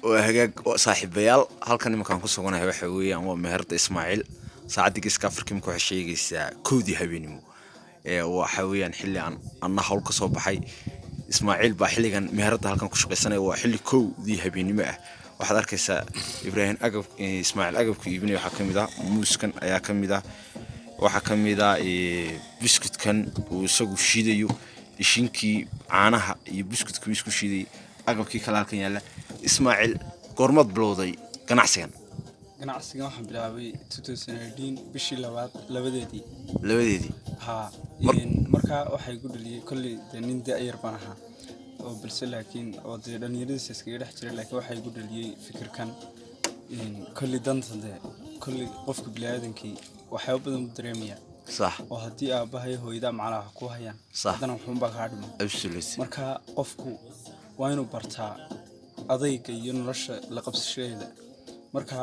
Waa hagaag oo saaxiibayaal, halkan iminkaan ku suganahay waxa weeyaan waa meherada Ismaaciil. Saacadda Geeska Afrika imika waxay sheegaysaa 1dii habeenimo. Waxa weeyaan xilli aan anna hawl ka soo baxay. Ismaaciil baa xilligan meherada halkan ku shaqaysanaya, waa xilli 1dii habeenimo ah. Waxaad arkaysaa Ibraahim agab Ismaaciil agabku iibinaya. Waxaa ka mid ah muuskan ayaa ka mid ah, waxaa ka mid ah buskutkan uu isagu shiidayo, ishinkii caanaha iyo buskudkii uu isku shiidayay, agabkii kale halkan yaalla. Ismaaciil, goormaad bilowday ganacsigan? Ganacsigan waxaan bilaabay 2018 bishii labaad 2deedii. 2deedii? Haa. Markaa waxay ku dhaliyay kolley dee nin da-yar baan ahaa oo balse laakiin oo dee dhallinyaradiisa iskaga dhex jiray, laakiin waxay ku dhaliyey fikirkan kolley danta dee kolley qofka biniaadankii waxyaabo badan buu dareemaya oo haddii aabbahay hooyada macnaha wax ku hayaan, haddana waxuunbaa kaa dhiman. Marka qofku waa inuu bartaa adayga iyo nolosha la qabsashadeeda. Marka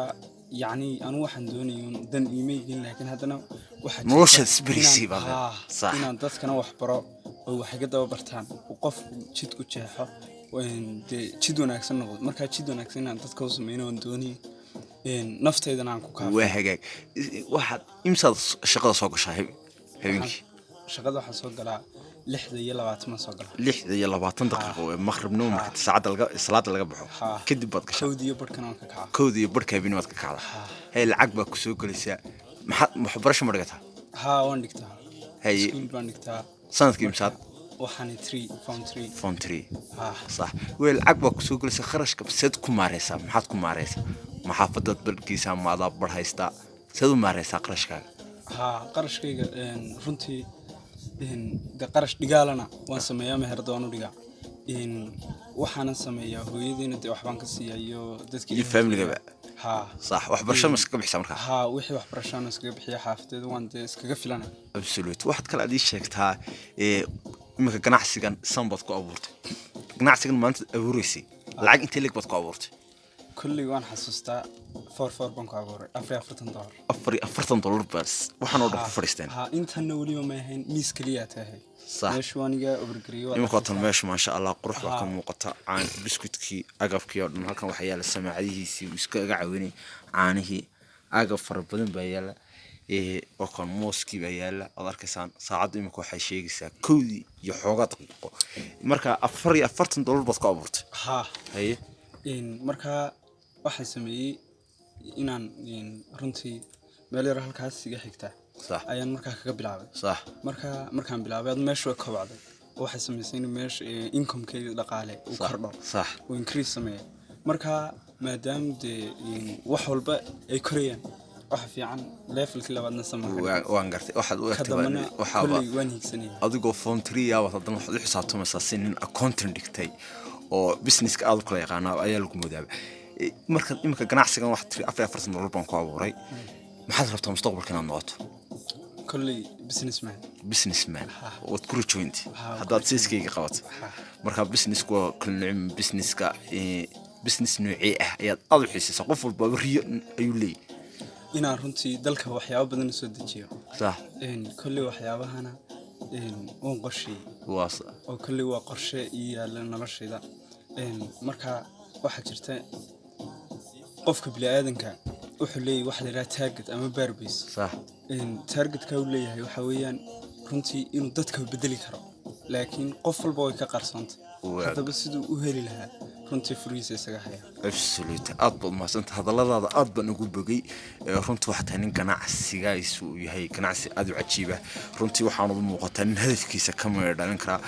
yacni anigu waxaan doonayay un dan iima igin, laakiin haddana waxaa jirta Noloshaad isbaraysay baad leedahay. Inaan dadkana wax baro oo wax iga daba bartaan oo qofku jidku jeexo dee jid wanaagsan noqdo. Marka jid wanaagsan inaan dadka u sameyno waan doonayay, naftaydana aan ku kaafo. Waa hagaag. Waxaad imsaad shaqada soo gashaa habeenkii? Shaqada waxaan soo galaa 6:20 baan soo galaa. 6:20 ee maqribnimo, marka saacadda laga salaada laga baxo kadib baad gashaa? 1dii iyo barhkana waan ka kacaa. 1dii iyo barhka habeenimo baad ka kacdaa? Haa. Hey, lacag baa kusoo gelaysaa. Maxaad waxbarasho ma dhigataa? Haa, waan dhigtaa. Haye. Iskuul baan dhigtaa. Sanadkii imsaad? Waxaan three, form three. Form three? Haa. Sax wey. Lacag baa kusoo gelaysa, kharashka seed ku maareysaa? Maxaad ku maareysaa? Ma xaafadaad barhgeysaa, ma adaa bar haystaa? Seed u maareysaa qarashkaaga? Haa, qarashkayga runtii dee qarash dhigaalana waan sameeyaa, meherada waan u dhigaa. Waxaanan sameeyaa hooyadiina dee waxbaan ka siiyaa iyo dadkii Iyo familigaba? Haa. Sax. Waxbarasho ma iskaga bixisaa markaa? Haa, wixii waxbarashaan iskaga bixiya, xaafadeeda waan dee iskaga filanay. Absolute. Waxaad kale aad ii sheegtaa, iminka ganacsigan san baad ku abuurtay. Ganacsigan maanta abuureysay, lacag intee leeg baad ku abuurtay? Kolley waan xasuustaa, four four baan ku abuuray, $44. $44 baas waxaan oo dhan ku fadhiisteen? Haa, intanna weliba may ahayn, miis keliya tahay. Meeshu aniga obargariyey. Iminka waa tan meesha, maasha Allah, qurux baa ka muuqata. Caan biskutkii, agabkii oo dhan halkan waxaa yaala, samaacadihiisii uu iskaga caawinay, caanihii, agab fara badan baa yaala. Oo kan mooskii baa yaala, ood arkaysaan. Saacaddu iminka waxay sheegaysaa 1dii iyo xoogaa daqiiqo. Marka $44 baad ku abuurtay? Haa. Haye. Markaa waxaan sameeyey inaan runtii meel yar halkaas iga xigta ayaan markaa kaga bilaabay. Marka markaan bilaabay ad meeshu way kobcday oo waxay samaysay in meesha income-keyga dhaqaale uu kordho, uu increase sameeyo. Marka maadaama dee wax walba ay korayaan, waxa fiican levelkii labaadna samaa. Waan gartay. Waxaad u Ka egtay dambana waxaaba kolley waan hiigsanaya. Adigoo form three ah haddana waxaad u xisaabtamaysaa si nin accountant dhigtay oo businesska aad u kala yaqaana ayaa lagu moodaaba. Marka iminka ganacsigan waxaad tiri $44 baan ku abuuray. Maxaad rabtaa mustaqbalka inaad noqoto? Kolley businessman. Businessman? Ha. Waad ku rajoynti Ha, waan ku haddaad rajoynti. siiskayga qabato? Ha. Marka businessku waa kala nooc. Businesska business noocee ah ayaad aad u xiisaysaa? Qof walbaaba riyo ayuu leeyahy. Inaan runtii dalka waxyaabo badan soo dejiyo. Kolley waxyaabahana waan qorsheeyey oo kolley waa qorshe ii yaalla noloshayda. Marka waxaa jirta qofka bini'aadanka wuxuu leeyahay waxa la yidhaha target ama purpose. Targetka uu leeyahay waxa weeyaan runtii inuu dadka bedeli karo, laakiin qof walba way ka qarsoontay. Haddaba siduu u heli lahaa runtii furihiisa isaga haya. Absolute, aad baad umahadsanta. Hadalladaada aad baan ugu bogay. Runtii waxaa tahay nin ganacsigaaisu uu yahay ganacsi aad u cajiiba. Runtii waxaanad u muuqataa nin hadafkiisa ka meedha dhalin karaa,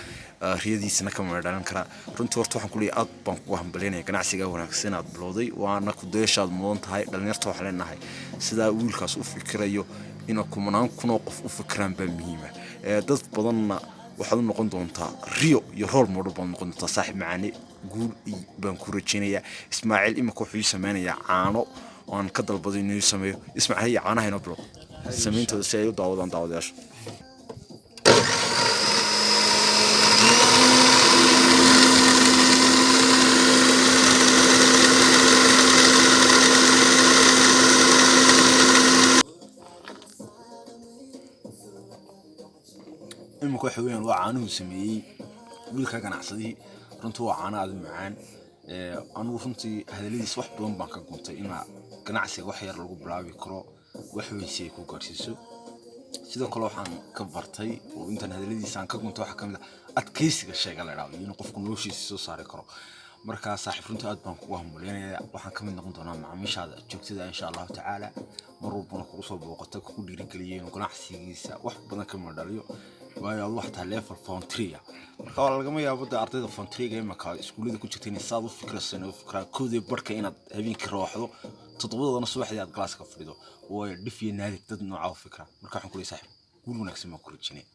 riyadiisana ka meedha dhalin karaa. Runtii horta waxaan kuleeyahay aad baan kugu hambalyaynaya ganacsiga wanaagsan aad bilowday, waana ku dayashaad mudan tahay. Dhalinyarta waxaan leenahay sidaa wiilkaas u fikirayo ina kumanaan kunoo qof u fikiraan baa muhiima. Dad badanna waxaad u noqon doontaa riyo iyo role model baad noqon doontaa. Saaxiib macaane, guul baan ku rajaynayaa. Ismaaciil imika wuxuu ii sameynayaa caano oo aan ka dalbaday inuu ii sameeyo. Ismaaciil, haya, caanaha inoo bilow sameyntooda si ay u daawadaan daawadayaasha. Imika waxa weeyaan waa caanuhu sameeyey wiilka ganacsadihii. Runtii waa caano aad u macaan. Anigu runtii hadalladiis wax badan baan ka guntay, inaa ganacsiga wax yar lagu bilaabi karo, wax weyn si ay ku gaarsiiso. Sidoo kale waxaan ka bartay oo intaan hadalladiisa aan ka guntay waxaa kamid ah adkeysiga sheega la idhaahdo iyo inuu qofku noloshiisa soo saari karo. Marka saaxiib, runtii aad baan kugu hambalyeynaya. Waxaan kamid noqon doonaa macaamiishaada joogtada, insha Allahu tacaala, mar walbana kugu soo booqata, kugu dhiirigeliya inuu ganacsigiisa wax badan ka midho dhaliyo, waayo adu waxtaa level form three ah. Marka waa lagama yaabo dee ardayda form three-ga imaka iskuullada ku jirta inay saad u fikrayso, inay u fikraan 1-da barhka inaad habeenkii rooxdo, 7-dana subaxdii aad galaaska fadhido. Waayo dhif iyo naadir dad noocaa u fikra. Marka waxaan ku leeyahay, saaxiib, guul wanaagsan baan ku rajinaya.